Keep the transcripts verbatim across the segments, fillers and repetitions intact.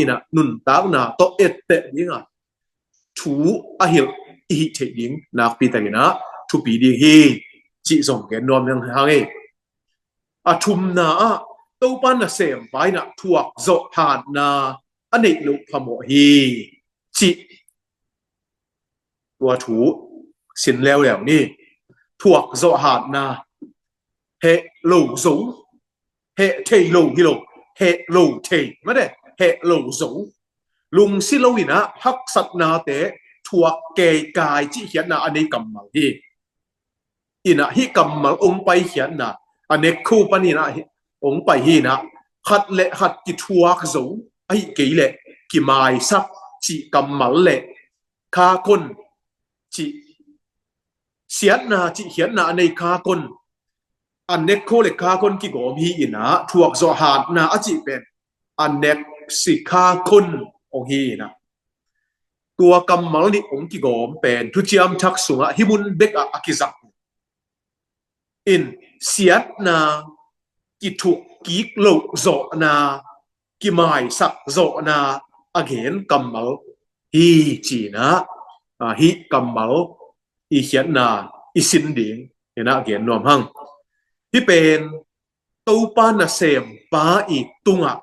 in ah nuntakna tawh etteh ding a thu a hilh i hih theih ding nakpi takin ah thupi ding hi, cih zong gen nuam hang hi. A thumna ah Topa nasempa in ah thuak zawh hatna a neih loh phamawh hi, cih tua thu sin leuleu ni. Thuak zawh hatna, heh lo zo, heh thei lo hi lo, heh lo thei mate, heh lo zo, lungsi lo in ah haksatnate thuak keikai cih khiatna a nei kammal hi. In ah hih kammal ong paikhiatna a nek kho panin ah ong pai hi in ah, khat le khat kithuak zo, ahih kei leh kimaisak cih kammal le kha kon cih, siatna cih khiatna a nei kha kon, a nek kho le kha kon kigawm hi in ah thuak zawh hatna a cih pen a nek si kha kon ong hi in ah, tua kammal nih ong kigawm pen Thuciam Thak sungah hih mun bekah a kizang in, siatna, kithuk kik loh zawhna, kimaisak zawhna a gen kammal hi ci in ah, ah, hih kammal i khiatna i sin ding in ah gen nuam hang. Hih pen Topa nasempa i tungah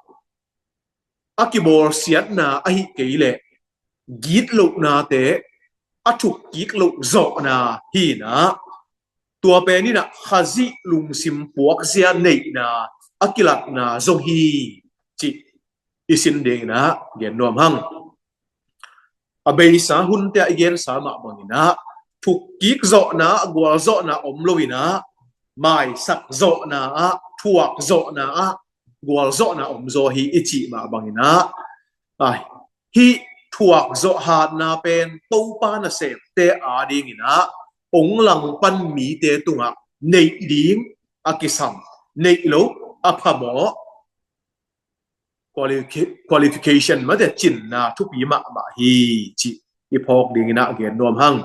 a kibawlsiatna ahih kei leh gitlohnate a thukkik loh zawhna hi in ah, tua pen in ah Khazih lungsim puakzia neihna a kilatna zong hi cih i sin ding in ah gen nuam hang. A beisa hunte ah i gensa mah bangin ah thukkik zawhna ah gualzawhna om lo in ah, maisak zawhna ah, thuak zawhna ah gualzawhna om zaw hi i cih mah bangin ah, ai, hih thuak zawh hatna pen Topa nasemte adingin ah ong langpan mite tungah neih ding a kisam, neih lo a phamawh qualifi-, qualification mate cinna thupi mahmah hi cih i phawk dingin ah gen nuam hang.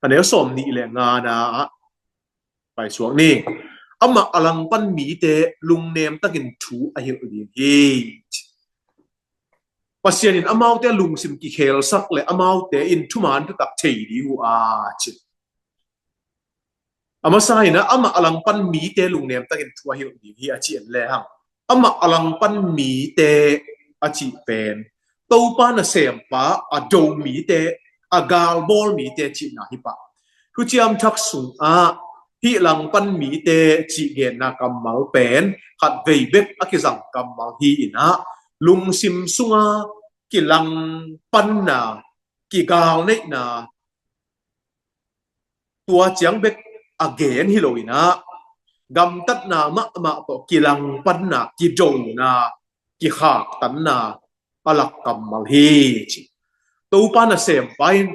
A neu sawm nih le ngana ah paisuak ni. Amah a langpan mite lungnem takin thu a hilh ding hi. Pasian in amaute lungsim kikhelsak le amaute in thuman thutak thei ding uh a ci. A masa in ah amah a langpan mite lungnem takin thu a hilh ding hi a ci en le hang. Amah a langpan mite a cih pen Topa nasempa a do mite, a galbawl mite cihna hi pah. Thuciam Thak sungah hih langpan mite cih genna kammal pen khat vei bek a kizang kammal hi in ah, lungsim sunga kilangpanna, kigalneihna, tua ciang bek a gen hi lo in ah, gamtatna mahmah tawh kilangpanna, kidona, kikhaktanna a lak kammal hi ci. Topa nasempa in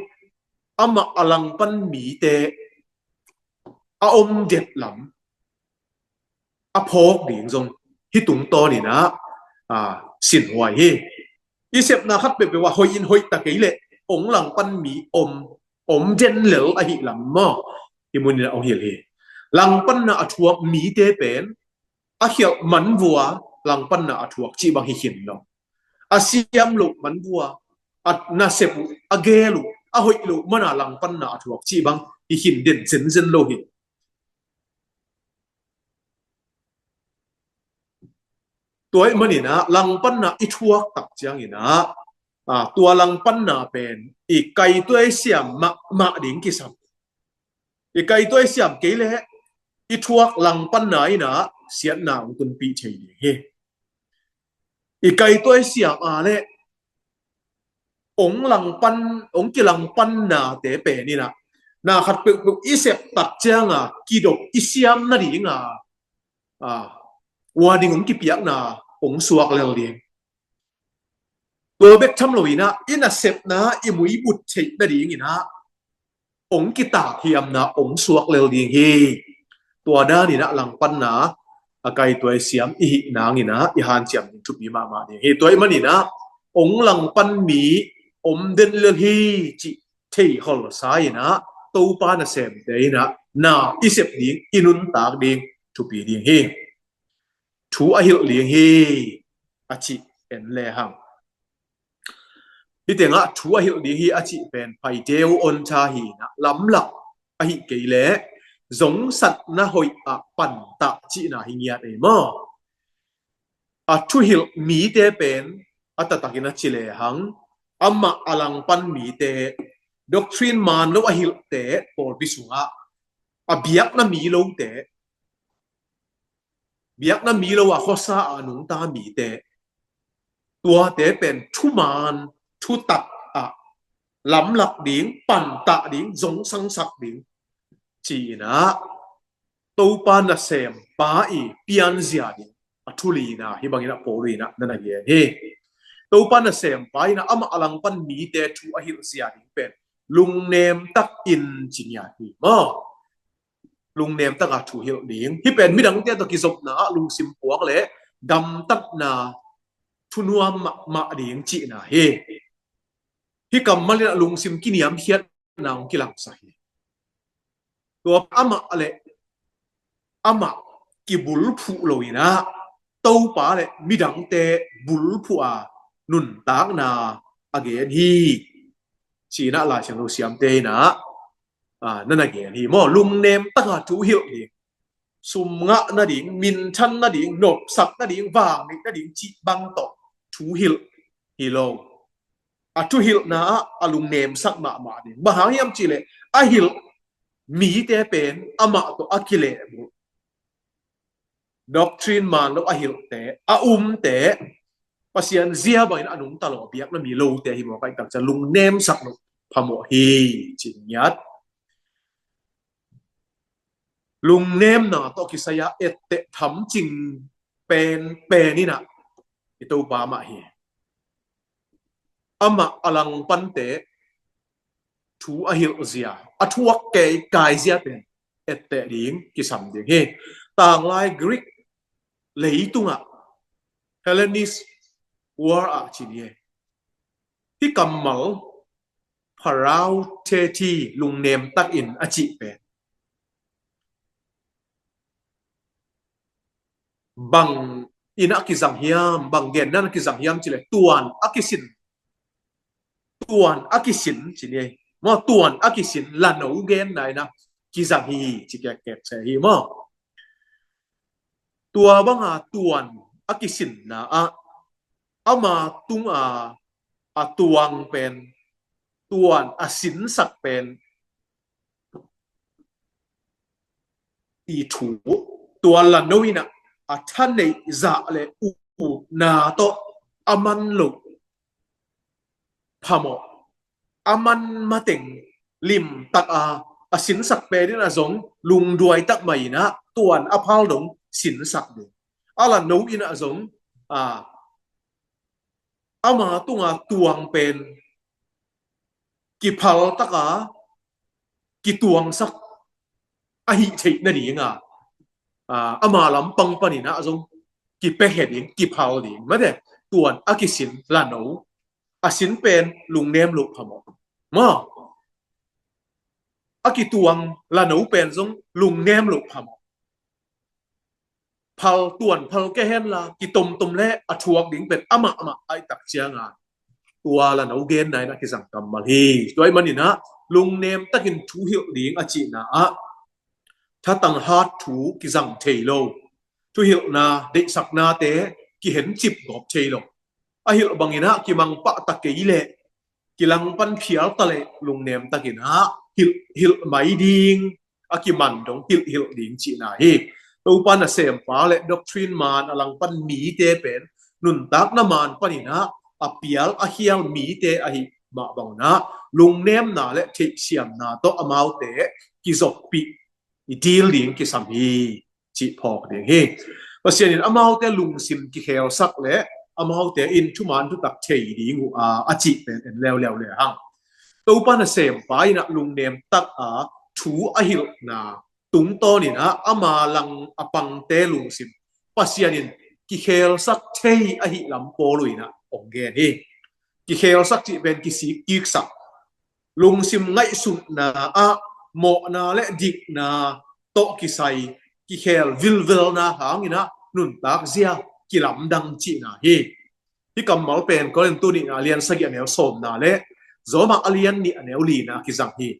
amah a langpan mite a om det lam a phawk ding zong hih tungtawn in ah, ah, sinhuai hi. I sepna khat peuhpeuh ah hoih in hoih ta kei leh ong langpan mi om, om den lel ahih lam maw, i mun in ah ong hilh hi. Langpanna a thuak mite pen a khialh man vua langpanna a thuak cih bang hi khin lo. A siam loh man vua, a nasep uh, a gel uh, a hoih loh mana langpanna a thuak cih bang hi khin den zenzen lo hi. Tua ahih manin ah langpanna i thuak tak ciangin ah, ah, tua langpanna pen i kaituai siam mahmah ding kisam. I kaituai siam kei leh i thuak langpanna in ah siatna ong tunpih thei ding hi. I kaituai siam a leh ong langpan, ong kilangpanna te pen in ah na khat peuhpeuh i sep tak ciang a kidop i siam nading a, a, warning ong kipiakna ong suak lel ding. Tua bek tham lo in ah i nasepna i muibut theih nading in ah ong kitak hiamna ong suak lel ding hi. Tua dan in ah langpanna a kaituai siam i hih nang in ah i hanciam ding thupi mahmah ding hi. Tua ahih manin ah ong langpan mi om den lel hi cih thei holsa in ah Topa nasemte in ah na i sep ding, i nuntak ding thupi ding hi. Thu a hilh ding hi a cih en le hang. Hih tengah thu a hilh ding hi a cih pen Paideo Onta hi inah, lamlak ahih kei leh zongsatna hoih ah pantah cihna hi ngiat ei maw? A thuhilh mite pen a taktakin a ci lehang, amah a langpan mite, doctrine man lo a hilhte pawlpi sungah a biakna mi lote, biakna mi lo a khuasa a nungta mite, tuate pen thuman, thutak ah lamlak ding, pantah ding, zongsangsak ding ci inah, Topa nasempa i pianzia ding a thu lina hih bangin a Paul inah na na gen hi. Topa nasempa inah amah a langpan mite thu a hilh zia ding pen lungnem takin ci ngiat hi maw? Lungnem taka thu hilh ding. Hih pen midangte tawh kizopna ah lungsim puak le gamtatna thunuam mahmah ding cihna hi. Hih kammal inah lungsim kiniamkhiatna hong kilangsak hi. Tua amah le amah kibulphuh lo inah, Topa le midangte bulphuh a nuntakna a gen hi. Ci inah Lai Siangtho siamte inah, a, na na gen hi maw? Lungnem taka thu hilh ding, sum ngah nading, minthan nading, nopsak nading, vang neih nading cih bang tawh thu hilh hi lo. A thuhilhna ah a lungnemsak mahmah ding. Bang hang hiam cih leh a hilh mite pen amah tawh a kilehbulh, doctrine man lo a hilhte, a umte, Pasian zia bangin a nungta lo a biakna mi lote hi mawk ahih tak ciang lungnemsak loh phamawh hi ci ngiat. Lungnemna tawh kisai-a etteh thamcing penpen inah i Topa amah hi. Amah a langpante thu a hilh zia, a thuak kei kai zia pen etteh ding kisam ding hi. Tanglai Greek leitungah, Hellenist world ah ci ni hi. Hih kammal phrausteti, lungnem takin a cih pen bang inah a kizang hiam, bang genna a kizang hiam cih leh tuan a kisin, tuan a kisin ci ni hi maw? Tuan a kisin lano genna inah kizang hi ci kekkek se hi maw? Tua banga tuan a kisinna ah ama tunga a tuang pen, tuan a sinsak pen i thu, tua lano inah a thaneih zah le utna tawh a man loh phamawh, a man mateng limtak a, a sinsak pen inah zong lungduai tak mah inah tuan a phal dong sinsak ding. A lano inah zong, a, ama tunga tuang pen kiphal taka kituangsak ahi theih nadinga, a, ama lampang paninah zong kipehhe ding, kiphal ding. Mate, tuan a kisin lano, a sin pen lungnem loh phamawh maw? A kituang lano pen zong lungnem loh phamawh. Phal tuan phal kei henla, kitomtom le a thuak ding pen amah amah ahih tak cianga tua lano genna inah kizang kammal hi. Tua ahih maninah lungnem takin thu hilh ding a cihna ah thatang hat thu kizang thei lo, thuhilhna deihsaknate kihencip gawp thei lo. A hilh banginah kimangpah ta kei leh, kilangpan phial ta leh lungnem takinah hilh, hilh mai ding, a kiman dong hilh, hilh ding cihna hi. Topa nasempa le doctrine man a langpan mite pen nuntakna man paninah a pial a hial mite ahi mah bangunah lungnemna le theihsiamna tawh amaute kizoppih i dil ding kisam hi cih phawk ding hi. Pasian in amaute lungsim kikhelsak le amaute in thuman thutak thei ding uh a, a cih pen en leuleu le hang. Topa nasempa inah lungnem taka thu a hilhna tungtawn inah ama lang a pangte lungsim Pasian in kikhelsak thei ahih lam Paul inah hong gen hi. Kikhelsak cih pen kisik kiksak, lungsim ngaihsutna ah mawhna le dikna tawh kisai kikhel vilvelna hanginah nuntak zia kilamdang cihna hi. Hih kammal pen Korintu nihna a lian sagih a neu sawmna le Roma a lian nih a neu lina kizang hi.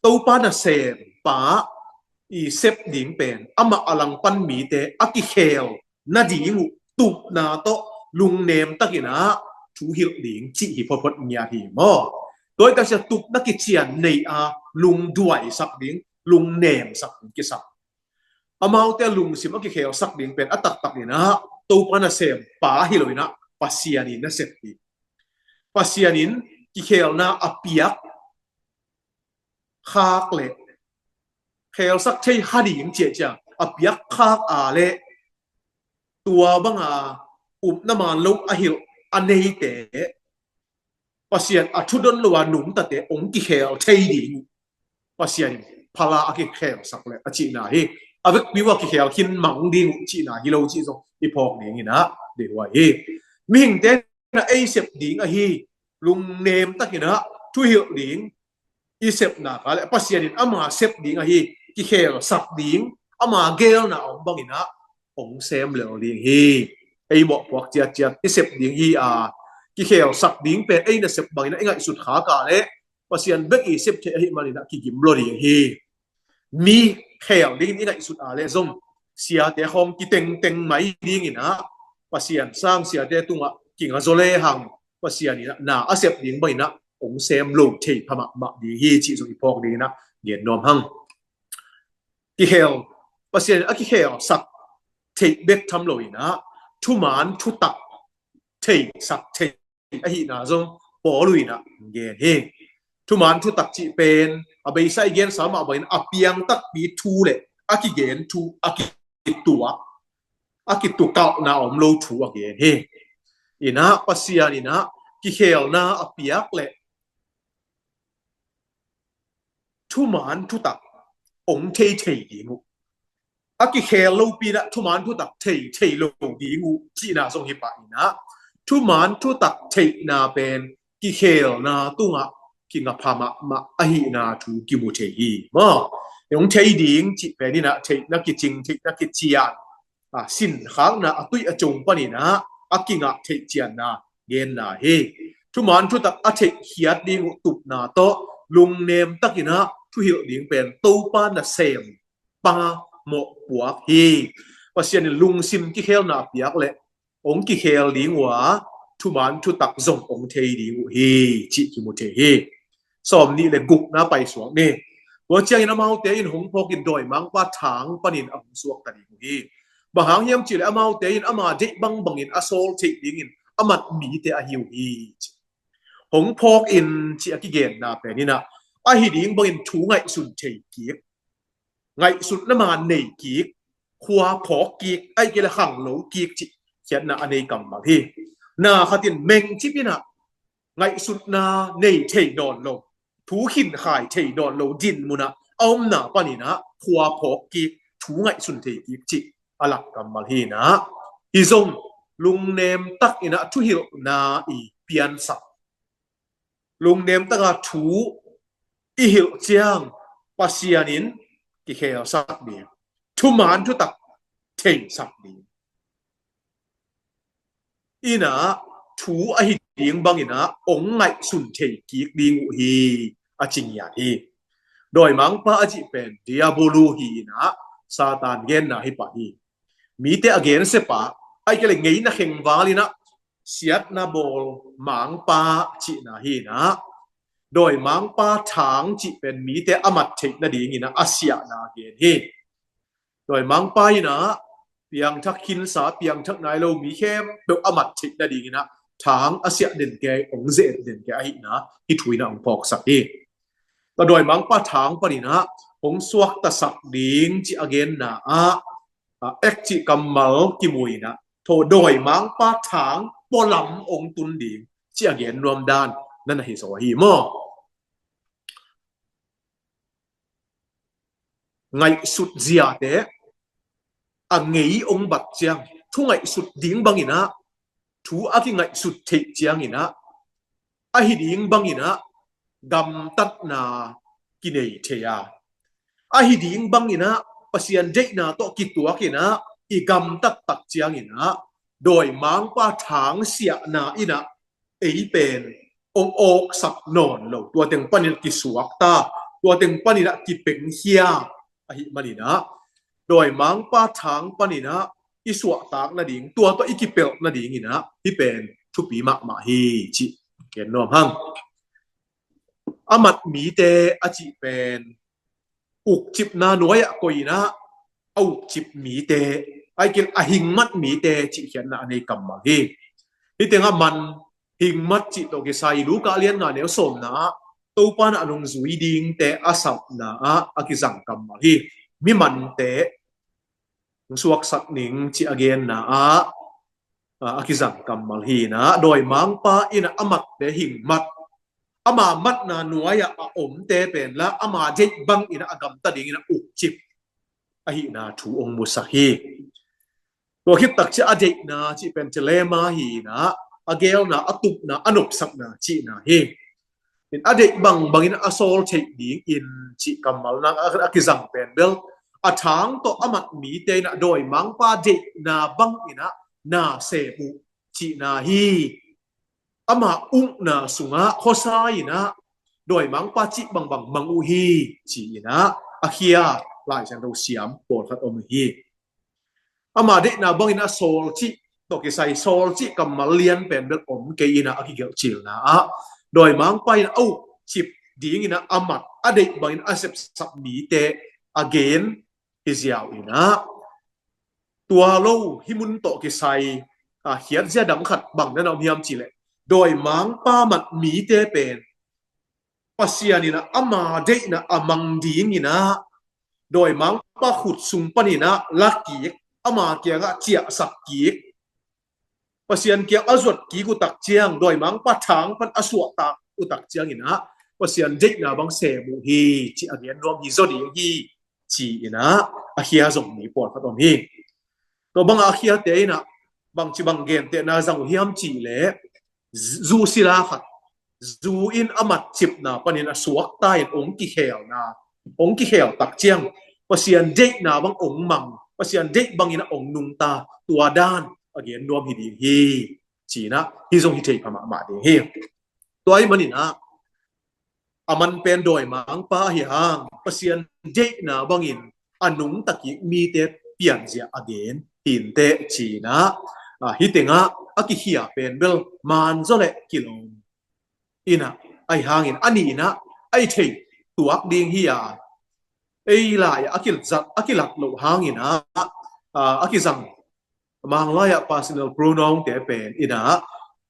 Topa nasempa i sep ding pen amah a langpan mite a kikhel nading uh tupna tawh lungnem takin ah thuhilh ding cih hi photphot ngiat hi maw? Tua hi takcia tupna kician nei a lungduaisak ding, lungnemsak ding kisam. Amaute a lungsim a kikhelsak ding pen a taktak inah Topa nasempa hi lo inah Pasian in nasep hi. Pasian in kikhelna a piak khak le khelsak thei kha ding ciahciah a piak khak a le tua banga upna man lo a hilh a neite Pasian a thudon lo a nungtate ong kikhel thei ding uh Pasian in phala a kikhelsak le a cihna hi. A vekpi uh a kikhel khin mang ding uh cihna hi lo cih zong i phawk ding inah deihhuai hi. Mihingte na ei sep ding ahi lungnem takinah thuhilh ding i sepna ka le Pasian in ama sep ding ahi kikhelsak ding ama gelna om banginah ong sem lel ding hi. Ei mawhpuak ciatciat i sep ding hi a kikhelsak ding pen ei nasep banginah i ngaihsut kha ka le Pasian bek i sep thei ahi maninah kigim lo ding hi. Mi khel dingin i ngaihsut a le zong siate khawng kitengteng mai dinginah Pasian sang siate tungah kinga zaw le hang Pasian inah na a sep ding banginah ong sem lo thei pha mahmah ding hi cih zong i phawk dinginah gen nuam hang. Kikhel, Pasian in a kikhelsak theih bek tham lo inah thuman thutak theisak thei ahihna zong Paul uh inah gen hi. Thuman thutak cih pen a beisa i gensa mah bangin a piang takpi thu le a kigen thu a kituak a kitukalhna om lo thu a gen hi. Inah Pasian inah kikhelna a piak le thuman thutak ong thei thei ding uh a kikhel lopi inah thuman thutak thei thei lo ding uh cihna zong hi pah inah thuman thutak theihna pen kikhelna tungah kinga pha mahmah ahihna thu kimu thei hi maw? Ong thei ding cih pen inah theihna kicing theihna kician a sinkhakna a tuih a cung paninah a kingah theih cianna genna hi. Thuman thutak a theihkhiat ding uh tupna tawh lungnem takinah thuhilh ding pen Topa nasem pa mawhpuak hi. Pasian in lungsim kikhelna a piak le ong kikhel ding uh a thuman thutak zong ong thei ding uh hi cih kimu thei hi. Sawm nih le gukna paisuak ni. Tua ciangin amaute in hong phawkin dawimangpa thang panin a hong suakta ding uh hi. Bang hang hiam cihleh amaute in ama deih bangbangin a sawl theih dingin a mat mite ahi uh hi. Hong phawkin cih a kigenna pen inah ahi ding bangin thu ngaihsun thei kik, ngaihsutna man nei kik, khua phawk kik, aih kei le khanglo kik cih khiatna a nei kammal hi. Na khatin mengcip inah ngaihsutna nei thei nawn lo, thu khinkhai thei nawn lo din munah a omna paninah khua phawk kik, thu ngaihsun thei kik cih a lak kammal hi inah hi zong lungnem takinah thuhilhna i piansak lungnem taka thu i hilh ciang Pasian in kikhelsak ding, thuman thutak theisak ding inah thu ahi ding banginah ong ngaihsun thei kik ding uh hi a ci ngiat hi. Dawimangpa a cih pen Diabolu hi inah Satan genna hi pah hi. Mite a gensepa aih kei le ngeina khengval inah siatna bawl mangpa cihna hi inah dawimangpa thang cih pen mite a mat theih nadinginah a siahna gen hi. Dawimangpa inah piangthak khinsa piangthak nai lo mi khempeuh a mat theih nadinginah thang a siah den kei ong zeh den kei ahihna hi thu inah ong phawksak hi. Tua dawimangpa thang paninah hong suaktasak ding cih a genna ah a ek cih kammal kimu inah tho dawimangpa thang pualam ong tun ding cih a gen nuam dan nan ahi zaw hi maw? Ngaihsut ziate a ngei ong bat ciang thu ngaihsut ding banginah thu a kingaihsut theih cianginah ahi ding banginah gamtatna kinei thei a ahi ding banginah Pasian deihna tawh kituakinah i gamtat tak cianginah dawimangpa thangsiahna in ah ei pen ong awksak nawn lo, tua teng panin kisuakta, tua teng panin ah kipengkhia ahih manin ah dawimangpa thang panin ah i suahtak nading, tua tawh i kipelh nadingin ah hih pen thupi mahmah hi cih gen nuam hang. A mat mite a cih pen ukcipna nuai-ah koih in ah a ukcip mite, a hing mat mite cih khiatna a nei kammal hi. Hih tengah man, hing mat cih tawh kisai Luka lian nga neu sawmna ah Topa in ah a nungzui dingte a sapna ah a kizang kammal hi. Mi mante hong suaksak ning cih a genna ah a kizang kammal hi in ah dawimangpa in ah a matte hing mat, ama matna nuai-ah a omte pen la ama deih bangin ah a gamta dingin ah ukcip ahihna thu ong musak hi. Tua khit takciang a deihna cih pen telema hi in ah a geelna, a tupna, a nopsakna cihna hi. In a deih bangbangin a sawl theih dingin cih kammal nang a kizang pen bel a thang tawh a mat mite in ah dawimangpa deihna bangin ah na sem uh cihna hi. Ama ukna sungah khuasa in ah dawimangpa cih bangbang mang uh hi ci in ah a khia Lai Siangtho siam pawlkhat om hi. Ama deihna bangin a sawl cih tawh kisai sawl cih kammal lian pen bel om kei in ah a kigelhcilna ah dawimangpa in a ukcip dingin ah a mat, a deih bangin a sepsak mite a gen hi ziau in ah tua lo hih mun tawh kisai a khiatzia dang khat bang na om hiam cih leh dawimangpa mat mite pen Pasian in ah ama deihna a mang dingin ah dawimangpa khut sung panin ah lakik, ama kiangah ciahsak kik, Pasian kiang a zuat kik uh takciang, dawimangpa thang pan a suahtak uh takciangin ah Pasian deihna bang sem uh hi ci a gen nuam hi zaw ding hi ci in ah a khia zong mi pawlkhat om hi. Tua bangah a khiate in ah bangci bang gentehna zang uh hiam cih leh zu sila khat, zu in a matcipna panin a suakta in ong kikhelna, ong kikhel takciang Pasian deihna bang ong mang, Pasian deih bangin ah ong nungta, tua dan a gen nuam hi ding hi ci in ah hih zong hi thei pha mahmah ding hi. Tua ahih manin ah a man pen dawimangpa ahi hang Pasian deihna bangin a nungta kik mite pianzia a gen hi inteh ci in ah hih tengah a kikhia pen bel man zaw leh kilawm in ah ahi hangin a nih in ah a i thei tuak ding hi a, ei lai-ah a kilat, a kilat loh hangin ah a kizang Manglai ah personal pronoun te pen in ah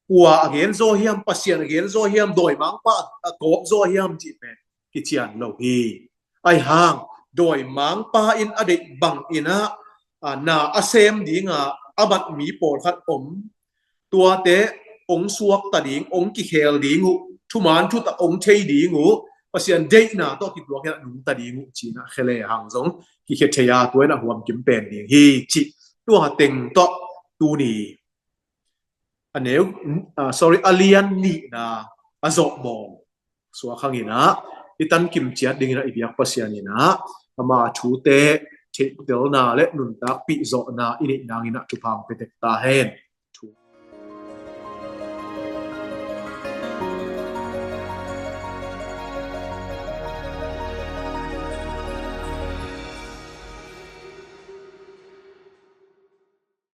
kua a gen zaw hiam, Pasian a gen zaw hiam, dawimangpa a kawk zaw hiam cih pen kician lo hi. Ahi hang dawimangpa in a deih bangin ah na a sem ding a a mat mi pawlkhat om, tuate ong suakta ding, ong kikhel ding uh, thuman thutak ong thei ding uh, Pasian deihna tawh kituakin a nungta ding uh ci in ah khia le hang zong kikhia thei a, tua in ah huam kim pen ding hi cih tua teng tawh tuni a neu, ah, sorry, a lian nihna a zawh bawl suak hangin ah i tan kim ciat dingin ah i biak Pasian in ah ama thute theihtelna le nuntakpih zawhna i neih nangin ah thupha pia tek ta hen.